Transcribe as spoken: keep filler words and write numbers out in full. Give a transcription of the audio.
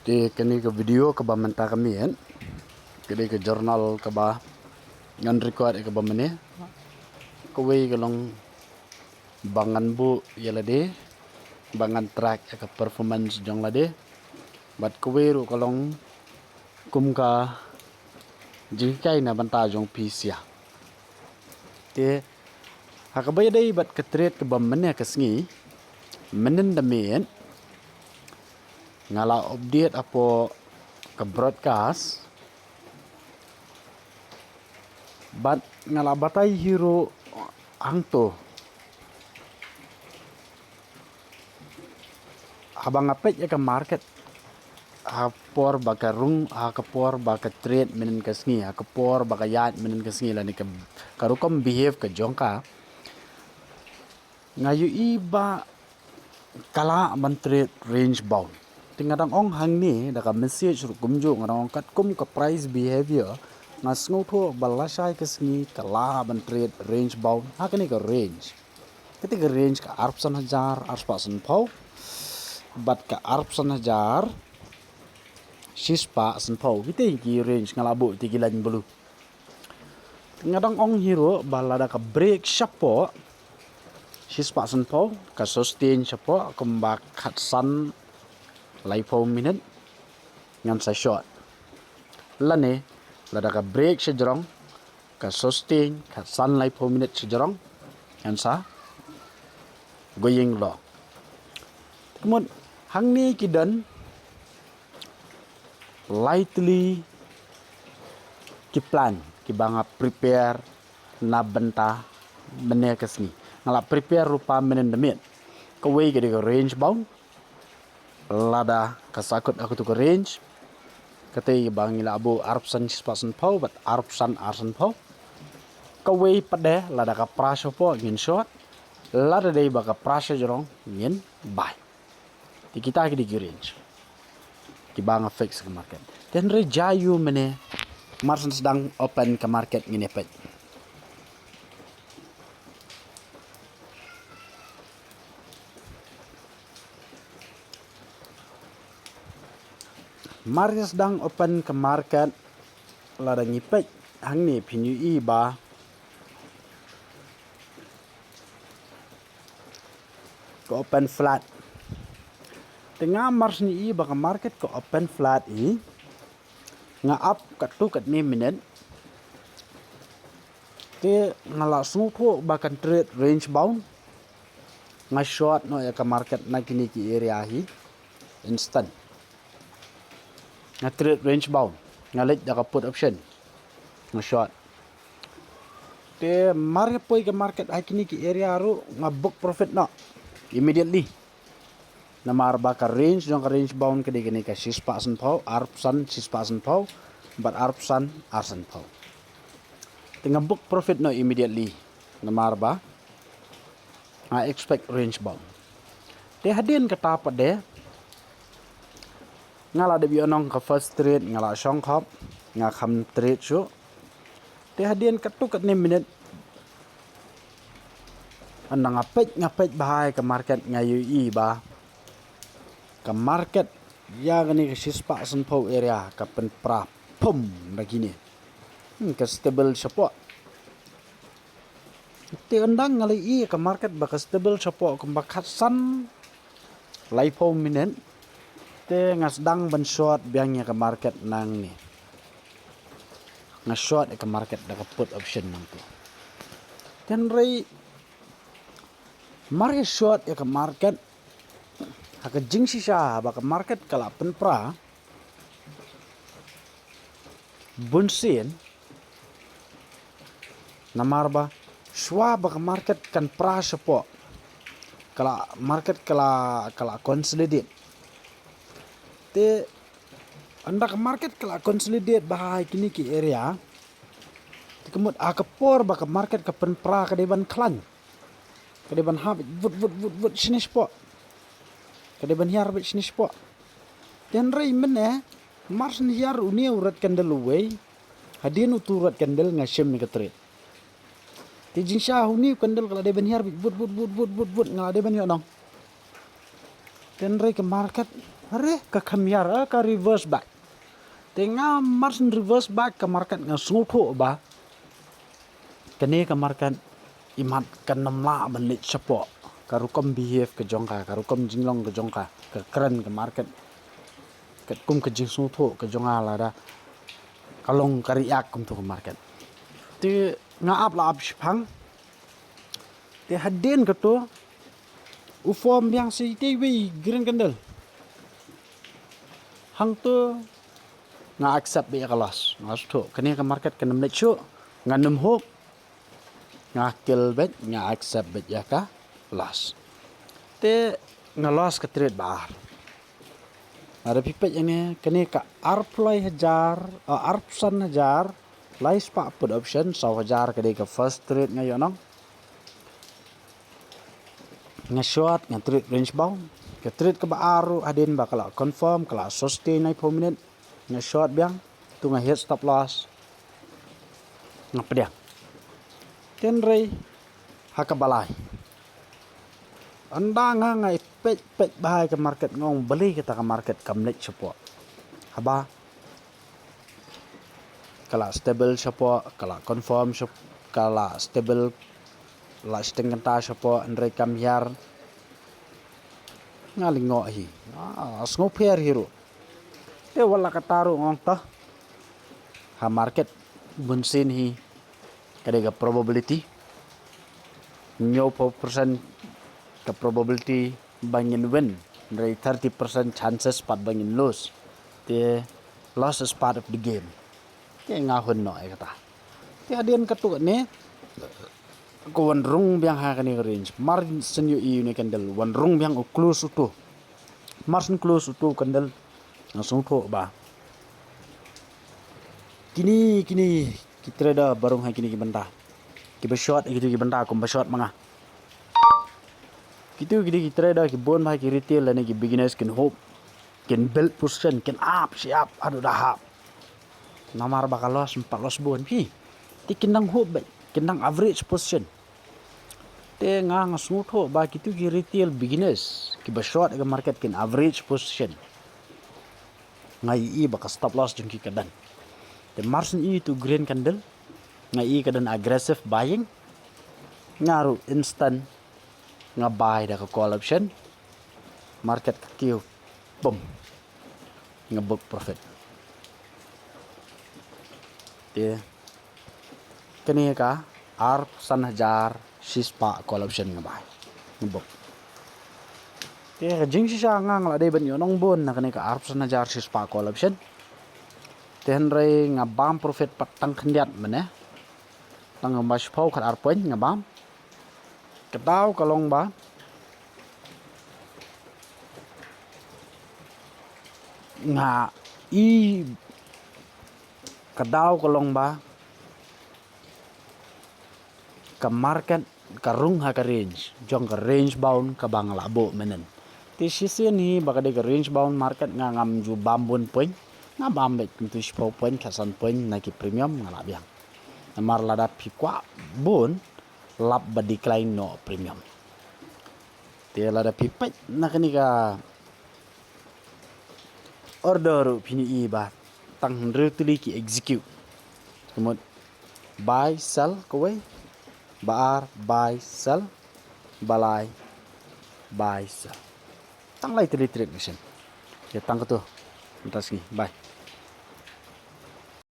Te kane ka video kaba mynta ka miet, ka dei ka journal kaba ngan record ïa kaba mynne. Kawei ka long ba ngan buh ïa lade, ba ngan track ïa ka performance jong lade. Bad kawei ruh ka long kum ka jinghikai na bynta jong phi sha. Te ha kaba ïadei bad ka trade kaba mynne ka sngi, mynnin da miet nga la update hapoh ka broadcast bad nga la batai hi ruh hangto. Haba nga peit ïa ka market, ha por ba ka rung, ha ka por ba ka trade mynnin ka sngi, ha ka por ba ka ïaid mynnin ka sngi, lane ka, ka rukom behave ka jong ka, nga ïohi ba ka lah ban trade range bound. Te nga dang ong hangne da ka message ruh kumjuh, nga dang ong katkum ka price behavior, nga sngewthuh ba lashai ka sngi ka lah ban trade range bound ha kane ka range. Kata ka range ka arphew san hajar arspah sanphew bad ka arphew san hajar shispah sanphew. Kita ki range nga la buh, kita ki line blue. Nga dang ong hi ruh ba lada ka break shapoh shispah sanphew, ka sustain shapoh kumba khatsan laiphew minit, ngan sa short. Lane lada ka break shajrong, ka sustain khatsan laiphew minit shajrong, ngan sa going long. Kumut hangne ki don lai tylli ki plan kiba nga prepare na bynta mynne ka sngi. Nga la prepare ruh mynnin da miet. Kawei ka dei ka range bound. Lada ka sahkut ha katu ka range, kata kaba ngi la buh arphew san shispah sanphew bad arphew san ar sanphew. Kawei pat de lada ka pra shapoh ngin short, lada dei ba ka pra shajrong ngin buy. Te kita ki dei ki range kiba nga fix ka market. Te hynrei ïa u mynne, mar shen sdang open ka market ngin ïa peit. Mar shen sdang open ka market, lada ngi peit hangne phin ïohi ba ka open flat. Te nga mar shen ïohi ba ka market ka open flat hi, nga ap katto katne minit. Te nga la sngewthuh ba kan trade range bound, nga short noh ïa ka market na kine ki area hi instant. Nga trade range bound, nga leit da ka put option, nga short. Te mar ïa poi ka market ha kine ki area ruh nga book profit noh immediately. Namar ba ka range jong ka range bound ka dei kane ka shispah sanphew, arphew san shispah sanphew bad arphew san ar sanphew. Te nga book profit noh immediately, namar ba nga expect range bound. Te hadien kata pat de, nga la dep ïohnong ka first trade, nga la shong khop, nga kham trade shuh. Te hadien katto katne minit, ynda nga peit, nga peit bha ïa ka market, nga ïohi ba ka market ïa kane ka shispah sanphew area ka pynpra pum da kine. Hmm, ka stable shapoh. Te ynda nga la ïohi ïa ka market ba ka stable shapoh kumba khatsan laiphew minit, te nga sdang ban short biang ïa ka market nangne. Nga short ïa ka market da ka put option nangtu. Te hynrei mar ïa short ïa ka market, ha ka jingshisha ba ka market ka la pynpra bunsien, namar ba shuwa ba ka market kan pra shapoh, ka la, market ka la, ka la consolidate. Te ynda ka market ka la consolidate bha ha kine ki area, te ka mut ha ka por ba ka market ka pynpra ka dei ban khlaiñ, ka dei ban hap vut vut vut vut shane shapoh, ka dei ban hiar beit shane shapoh. Te hynrei mynne, mar shen hiar une u red candle uwei, hadien utu u red candle nga shim ïa ka trade. Te jingshisha une u candle ka la dei ban hiar beit vut vut vut vut vut vut, nga la dei ban ïohnong. Te hynrei ka market Are ka kham hiar, eh, ka reverse back. Te nga mar syn reverse back ka market nga sngewthuh ba kane ka market imat kan ym lah ban leit shapoh. Ka rukom behave ka jong ka, ka rukom jinglong ka jong ka, ka kren ka market. Katkum ka jingsngewthuh ka jong nga lada ka long ka react kumtu ka market. Te nga ap la ap shipang. Te hadien kato u form biang sa itei wei green candle. Hangto nga accept beit ïa ka loss. Nga sngewthuh kane ka market kan ym leit shuh. Ngan ym hope. Nga kill beit, nga accept beit ïa ka loss. Te nga loss ka trade ba ar. Lada phi peit ïa kane, kane ka arphew lai hajar, ah, arphew san hajar lai spah put option, saw hajar ka dei ka first trade nga ïoh nong. Nga short, nga trade range bound. Ka trade kaba ar ruh hadien ba ka la confirm, ka la sustain ai four minute. Nga short biang, to nga hit stop loss. Nga pdiang. Hynrei ha kaba lai, ynda nga nga peit peit bha ïa ka market, nga ong balei kata ka market kam leit shapoh. Haba ka la stable shapoh, ka la confirm shap-, ka la stable, la shiteng kynta shapoh, hynrei kam hiar. Nga lyngngoh hi. Ah, sngewpher hi ruh. Te wat la katta ruh nga ong to, ha market bunsien hi ka dei ka probability. Hynñiewphew percent ka probability ba ngin win, hynrei thirty percent chances pat ba ngin lose. Te loss is part of the game. Te nga hun noh ïa kata. Te hadien katto katne ko wan rung biang ha kane ka range. Mar syn ïohi ïa une u candle, wan rung biang u close uto. Mar syn close uto u candle, nga sngewthuh ba kine, kine ki trader ba rung ha kine ki bynta, kiba short, kito ki bynta kumba short ma nga. Kito ki dei ki trader ki bun bha, ki retail lane ki beginners kin hope, kin build position, kin ap shi ap haduh da hap. Namar ba ka loss ym pat loss bun phi. Te kin dang hope beit, kin dang average position. Te nga nga sngewthuh ba kito ki retail beginners kiba short ka market kin average position. Nga ïohi ba ka stop loss jong ki ka don. Te mar syn ïohi ïa uto u green candle, nga ïohi ka don aggressive buying. Nga ruh instant nga buy da ka call option. Market ka kiew, bum, nga book profit. Te kane ka arphew san hajar shispah call option nga buy, nga book. Te ka jingshisha nga nga la dei ban ïoh nong bun na kane ka arphew san hajar shispah call option. Te hynrei nga bam profit pat tang khyndiat mynne. Tang kumba shiphew khatar point nga bam. Ka daw ka long ba nga i, ka daw ka long ba ka market ka rung ha ka range, jong ka range bound kaba nga la buh mynhynnin. Te shisien hi ba ka dei ka range bound market nga ngam ju bam bun point, nga bam beit kumtu shiphew point, khatsan point na ki premium nga la biang. Namar lada phi kwah bun, lap ba decline noh premium. Te lada phi peit na kane ka order ruh phin ïohi ba tang hynriew tylli ki execute. Ka mut buy sell kawei, ba ar buy sell, ba lai buy sell. Tang lai tylli trade machine. Te tang kato. Mynta sngi, bye.